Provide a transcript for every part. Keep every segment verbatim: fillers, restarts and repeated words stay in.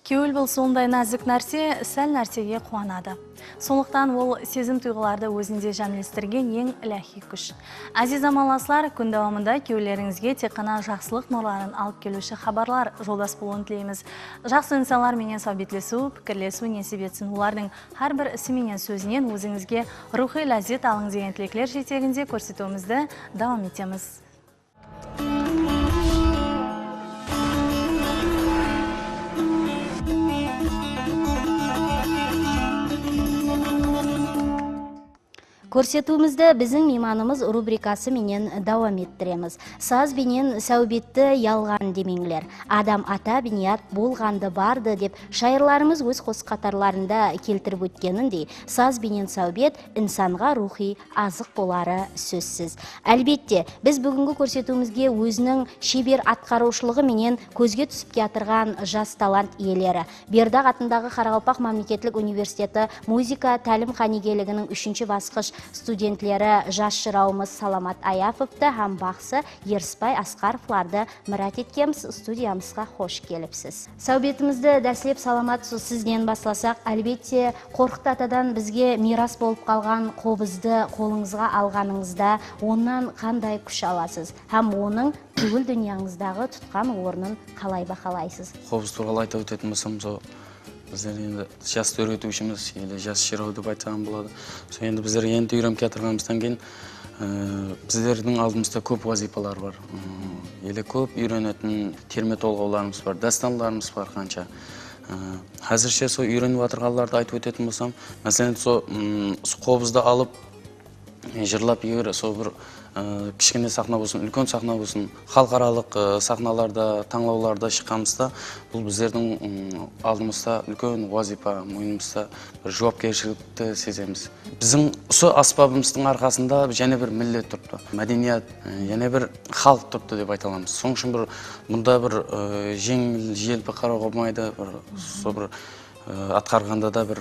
Kewil bul sonday názik nárse, sál nársege quwanadı. Sonlıqtan ol sezim-tuyǵılardı ózinde jámlestirgen eń iláhiy kúsh. Áziz zamanlaslar, kún dawamında kewillerińizge tek ǵana jaqsılıq nurların alıp keliwshi xabarlar joldas bolıwın tileymiz. Jaqsı insanlar menen sáwbetlesiw, pikirlesiw nesip etsin. Olardıń hár bir isi menen sózinen ózińizge ruwxıy lázzet alıń degen tilekler jeteginde kórsetiwimizdi dawam etemiz. Kórsetiwimizdi biziń miymanımız rubrikası menen dawam ettiremiz. Saz benen sáwbetti yalǵan demeńler. Adam ata biniyat bolǵandı bardı dep shayırlarımız óz qosıq qatarlarında keltirip ótkenindey, saz benen sáwbet insanǵa ruwxıy azıq boları sózsiz. Álbette, biz búgingi kórsetiwimizge óziniń sheber atqarıwshılıǵı menen kózge túsip kiyatırǵan jas talant iyeleri, Berdaq atındaǵı Qaraqalpaq mámleketlik universiteti muzıka tálim qánigeliginiń úshinshi basqısh studentleri jas jırawımız Salamat Ayapovtı hám baqsı Erısbay Asqarovlardı mirát etkenbiz, studiyamızǵa xosh kelipsiz. Sáwbetimizdi dáslep, Salamat, so-, sizden baslasaq, álbette, Qorqıt atadan bizge miyras bolıp qalǵan qobızdı qolıńızǵa alǵanıńızda onnan qanday kúsh alasız hám onıń kewil dúnyańızdaǵı tutqan ornın qalay bahalaysız? Qobız tuwralı ayta ótetin bolsam, so bizler endi jas dóretiwshimiz, ele jas jıraw dep aytsaǵan boladı. So endi bizler endi úyrenip kiyatırǵanımızdan keyin, e, bizlerdiń aldımızda kóp wazıypalar bar. E, ele kóp úyrenetin terme tolǵawlarımız bar, dástanlarımız bar qansha. E, házirshe so úyrenip atırǵanlardı aytıp ótetin bolsam, máselen, so, mm, usı qobızdı alıp, e, jırlap, eger sol bir, e, kishkene saxna bolsın, úlken saxna bolsın, xalıqaralıq, e, saxnalarda, tańlawlarda shıqqanımızda, bul bizlerdiń, mm, aldımızda úlken wazıypa, moynımızda bir juwapkershilikti sezemiz. Biziń usı ásbabımızdıń arqasında jáne bir millet turıptı. Mádeniyat, e, jáne bir xalıq turıptı dep ayta alamız. Sonıń ushın bir, bunda bir, e, jeńil-jelpi qarawǵa bolmaydı, bir, sol bir, e, atqarǵanda da bir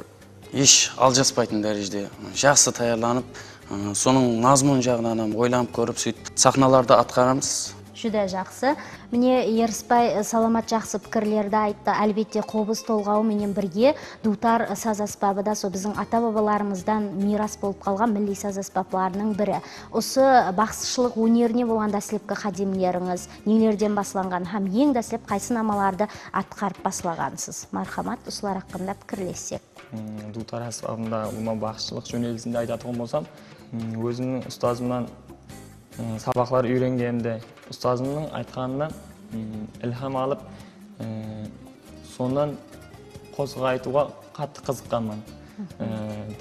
hesh aljaspaytın dárejede jaqsı tayarlanıp, ı, sonıń mazmun jaǵınan hám oylanıp kórip, sóytip saxnalarda atqaramız. Júdá jaqsı. Mine, Erısbay, ı, Salamat jaqsı pikirlerdi ayttı. Álbette, qobız tolǵawı menen birge duwtar, ı, saz ásbabı da sol biziń ata-babalarımızdan miyras bolıp qalǵan milliy saz ásbaplarınıń biri. Usı baqsıshılıq ónerine bolǵan dáslepki qádemlerińiz nelerden baslanǵan hám eń dáslep qaysı namalardı atqarıp baslaǵansız? Marhamat, usılar haqqında pikirlessek. Hmm, duwtar ásbabında ulıwma baqsıshılıq jónelisinde aytatuǵın bolsam, hmm, ózimniń ustazımnan, hmm, sabaqlar úyrengenimde, ustazımnıń aytqanınan, hmm, ilham alıp, hmm, sonnan qosıq aytıwǵa qattı qızıqqanman. Hmm,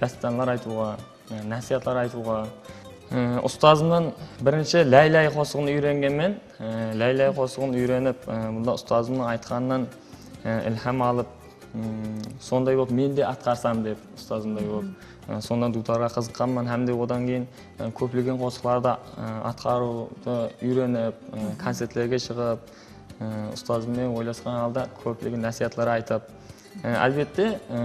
dástanlar aytıwǵa, e, násiyatlar aytıwǵa. E, ustazımnan birinshi Láy-láy qosıǵın úyrengenmen. E, Láy-láy qosıǵın úyrenip, e, bunda ustazımnıń aytqanınan, e, ilham alıp, mm, sonday bolıp men de atqarsam dep, ustazımday bolıp. E, sonnan duwtarǵa qızıqqanman hám de odan keyin, e, kóplegen qosıqlardı, e, atqarıwdı úyrenip, e, koncertlerge shıǵıp, e, ustazım menen oylasqan halda kóplegen násiyatlar aytıp, e, álbette, e,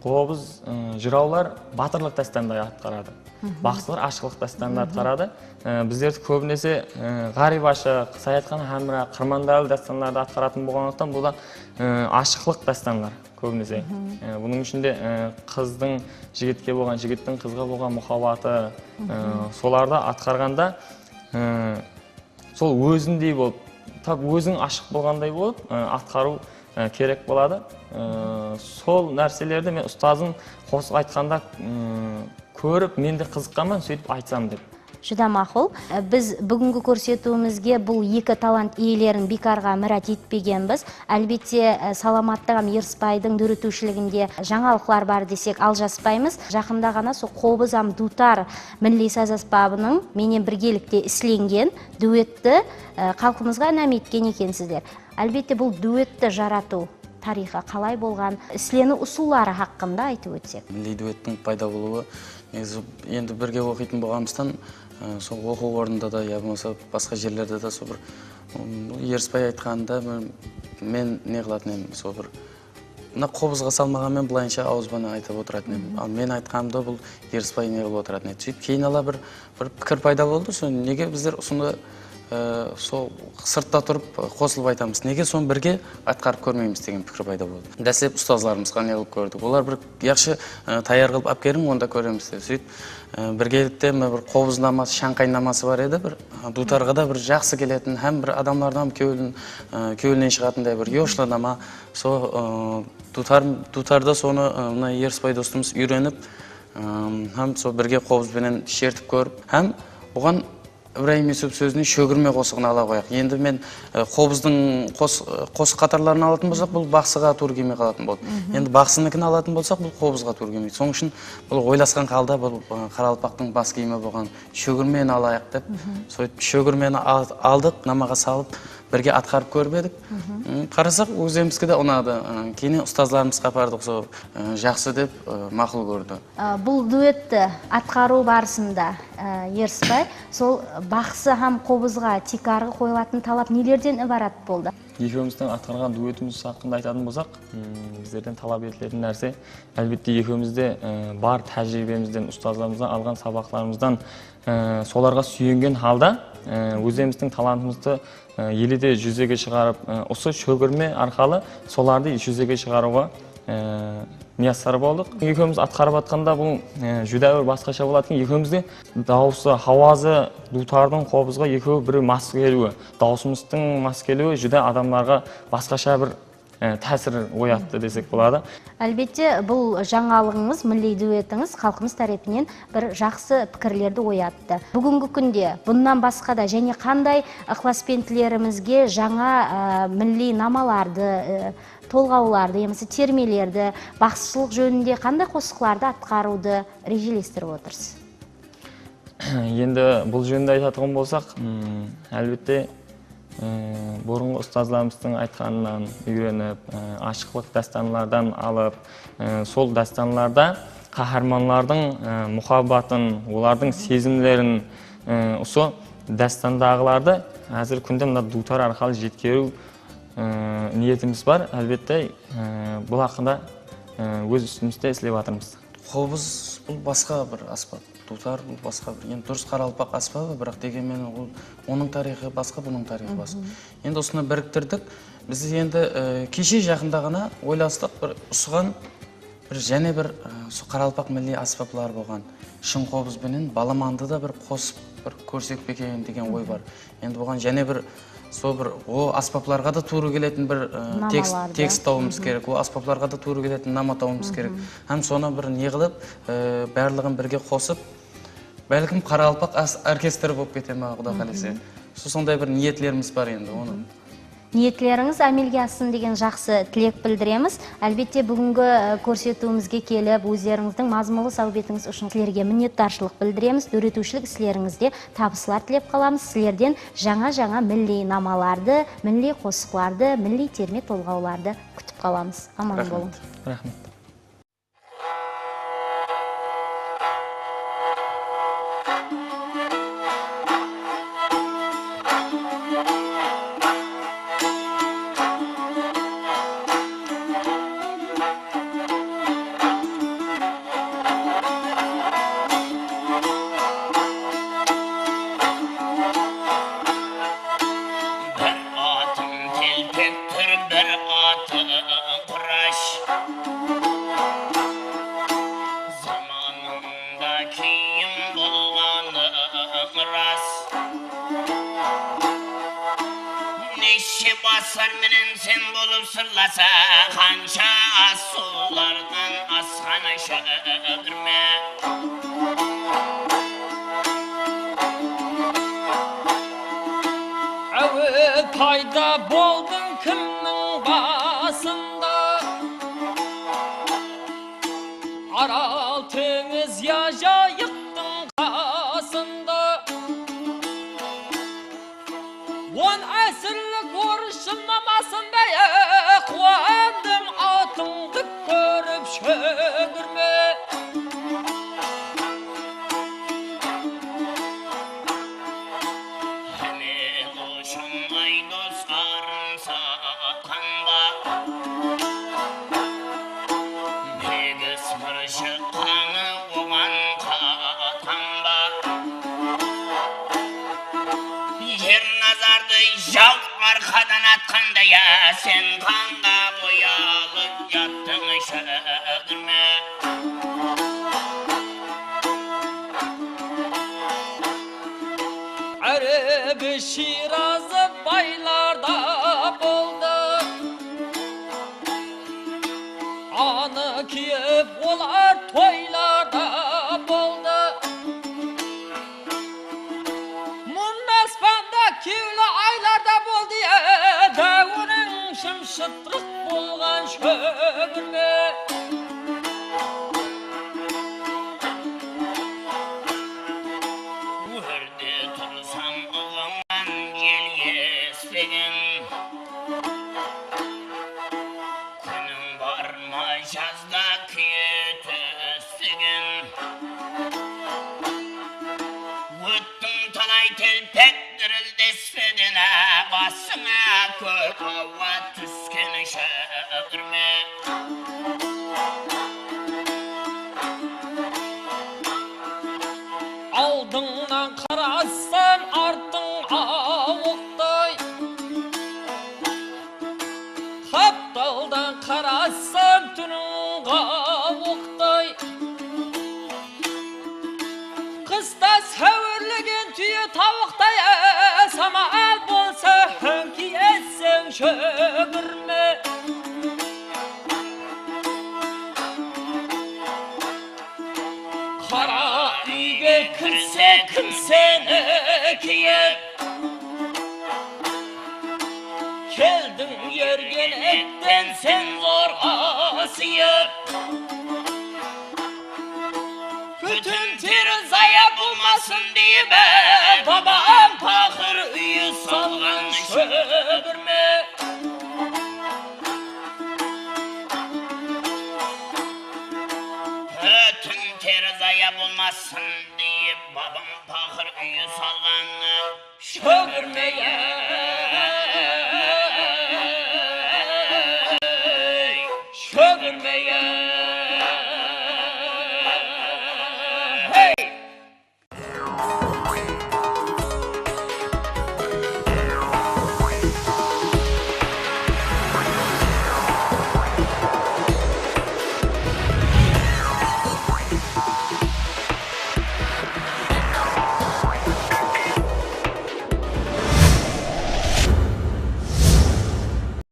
qobız, e, jırawlar batırlıq dástandı atqaradı. Baqsılar ashıqlıq dástandı atqaradı. E, bizlerdi kóbinese, e, Ǵárip ashıq, Sayatxan Hámra, Qırmandalı dástanlardı atqaratın bolǵanlıqtan, bul da, e, ashıqlıq dástanlar kóbinese. E, bunıń ishinde, e, qızdıń jigitke bolǵan, jigittiń qızǵa bolǵan muhabbatı, e, solardı atqarǵanda, e, sol ózindey bolıp, tap óziń ashıq bolǵanday bolıp, ı, atqarıw, ı, kerek boladı. I, sol nárselerdi men ustazım qosıq aytqanda, ı, kórip, men de qızıqqanman, sóytip aytsam dep. Júdá maqul. I, biz búgingi kórsetiwimizge bul eki talant iyelerin biykarǵa mirát etpegenbiz. Álbette, e, Salamattıń hám Erısbaydıń dóretiwshiliginde jańalıqlar bar desek, aljaspaymız. Jaqında ǵana sol qobız hám duwtar milliy saz ásbabınıń menen birgelikte islengen duetti, e, xalqımızǵa inam etken ekensizler. Álbette, bul duetti jaratıw tariyxı qalay bolǵan, isleniw usılları haqqında aytıp ótsek. Milliy duettiń payda bolıwı, negizi, endi birge oqıytın bolǵanımızdan, e, sol oqıw ornında da, ya bolmasa basqa jerlerde de sol bir, ım, Erısbay aytqanında bir men ne qılatın edim, sol bir mına qobızǵa salmaǵan men bılayınsha awız benen aytıp otıratın edim. Al men aytqanımda bul Erısbay ne qılıp otıratın edi. Sóytip keyin ala bir, bir pikir payda boldı. Soń nege bizler usında e, sol sırtta turıp, e, qosılıp aytamız. Nege sonı birge atqarıp kórmeymiz degen pikir payda boldı. Dáslep ustazlarımızǵa ne qılıp kórdik. Olar bir yaqshı, e, tayar qılıp alıp keliń, onda kóremiz dep. Sóytip, e, birgelikte mına bir qobız naması, shańqay naması bar edi, bir, e, duwtarǵa da bir jaqsı keletin, hám bir adamlardan kewlin, e, kewlinen shıǵatınday bir yoshlı nama. Sol, e, duwtar, duwtarda sonı, e, mına Erisbay dostımız úyrenip, e, hám sol birge qobız benen shertip kórip, hám buǵan Ibrayım Yusupov sózine shógirme qosıǵın ala qoyaq. Endi men, e, qobızdıń qos-, e, qosıq qatarların alatın bolsaq, bul baqsıǵa tuwrı kelmey qalatın boldı. Endi baqsınıkin alatın bolsaq, bul qobızǵa tuwrı kelmeydi. Sonıń ushın bul oylasqan halda bul, e, qaraqalpaqtıń bas kiyimi bolǵan shógirmeni alayıq dep, sóytip shógirmeni al-, aldıq, namaǵa salıp, birge atqarıp kórip edik. M, qarasaq, ózimizge de unadı. E, keyin ustazlarımızǵa apardıq, sol, e, jaqsı dep, e, maqul kórdi. Á, bul duetti atqarıw barısında, á, Erisbay, sol baqsı hám qobızǵa tiykarǵı qoyılatın talap nelerden ibarat boldı? Ekewimizdiń atqarǵan duetimiz haqqında aytatın bolsaq, m, bizlerden talap etiletin nárse, álbette, ekewimiz de, e, bar tájiriybemizden, ustazlarımızdan alǵan sabaqlarımızdan, e, solarǵa súyengen halda, e, ózlerimizdiń talantımızdı, e, ele de júzege shıǵarıp, e, usı shógirme arqalı solardı júzege shıǵarıwǵa, e, miyassar boldıq. Ekewimiz atqarıp atqanda bul, e, júdá bir basqasha boladı eken. Ekewimizde dawısı, hawazı, duwtardıń, qobızǵa ekewi bir mas keliwi, dawısımızdıń mas keliwi júdá adamlarǵa basqasha bir, e, tásir oyattı desek boladı. Álbette, bul jańalıǵıńız, milliy duetińiz xalqımız tárepinen bir jaqsı pikirlerdi oyattı. Búgingi kúnde bunnan basqa da jáne qanday ıqlasbentlerimizge jańa, e, milliy namalardı, e, tolǵawlardı yamasa termelerdi, baqsıshılıq jóninde qanday qosıqlardı atqarıwdı rejelestirip otırsız? Endi bul jóninde aytatuǵın bolsaq, m, álbette, e, burınǵı ustazlarımızdıń aytqanınan úyrenip, e, ashıqlıq dástanlardan alıp, e, sol dástanlarda qaharmanlardıń, e, muhabbatın, olardıń sezimlerin, e, usı dástandaǵılardı házirgi kúnde mına duwtar arqalı jetkeriw, e, niyetimiz bar. Álbette, e, bul haqqında, e, óz ústimizde islep atırmız. Qobız bul basqa bir ásbap, duwtar bul basqa bir, endi durıs qaraqalpaq ásbabı, biraq degen menen ol, onıń tariyxı basqa, bunıń tariyxı basqa. Endi usını biriktirdik. Biz endi, e, keshe jaqında ǵana oylastıq, bir usıǵan bir jáne bir, e, usı qaraqalpaq milliy ásbapları bolǵan shıń qobız benen balamandı da bir qosıp bir kórsek pe eken degen oy bar. Endi buǵan jáne bir, sol bir, o ásbaplarǵa da tuwrı keletin bir, e, tekst, tekst tawıwımız kerek, o ásbaplarǵa da tuwrı keletin nama tawıwımız kerek. Hám sonı bir ne qılıp, e, barlıǵın birge qosıp, bálkim qaraqalpaq as-, orkestri bolıp kete ma, Quda qálese. Sol, sonday bir niyetlerimiz bar endi, onı. Niyetlerińiz ámelge assın degen jaqsı tilek bildiremiz. Álbette, búgingi, e, kórsetiwimizge kelip, ózlerińizdiń mazmunlı sáwbetińiz ushın sizlerge minnetdarshılıq bildiremiz. Dóretiwshilik islerińizde tabıslar tilep qalamız. Sizlerden jańa-jańa milliy namalardı, milliy qosıqlardı, milliy terme tolǵawlardı kútip qalamız. Aman bolıń. Raxmet. Bir atım telpek tur, bir atı qurash. Zamanında kiyim bolǵanı ras. Neshe basar menen sen bolıp sırlasa, qansha asıwlardan asqan shógirme. Áwe, payda boldıń kimniń basında? Aral teńiz ya Jayıqtıń qasında. On ásirlik orıs jılnamasınday, quwandım atıńdı kórip shógirme. Hámmel ushın Aydos arın satqan ba? Egis bir shıqqanı oǵan qatqan ba? Jer Jaw arqadan atqanda ya, sen qanǵa boyalıp jattıń, shógirme. Árebi shıyrazı baylarda boldı. Anı kiyip olar toylarda boldı. Mınaspanda kewli aylarda boldı, e, dáwiriń shımshıtırıq bolǵan, shógirme. Órde tursam, ıǵımnan jel espegen. Kúniń bar ma jazda kúye túspegen? Óttiń talay telpek dírildespeden-á, basıńa kók hawa túsken, shógirme. Aldıńnan qarasam, artıń awıqtay. Qaptaldan qarasam, túniń ǵawıqtay. Qısta sáwirlegen túye tawıqtay, e, samal bolsa, háńki etseń, shógirme. Qara úyge kirse, kim seni kiyip? Keldiń ergen etten sen zorǵa sıyıp. Pútin teri zaya bolmasın deyip, e, babam paqır úy salǵan, shó-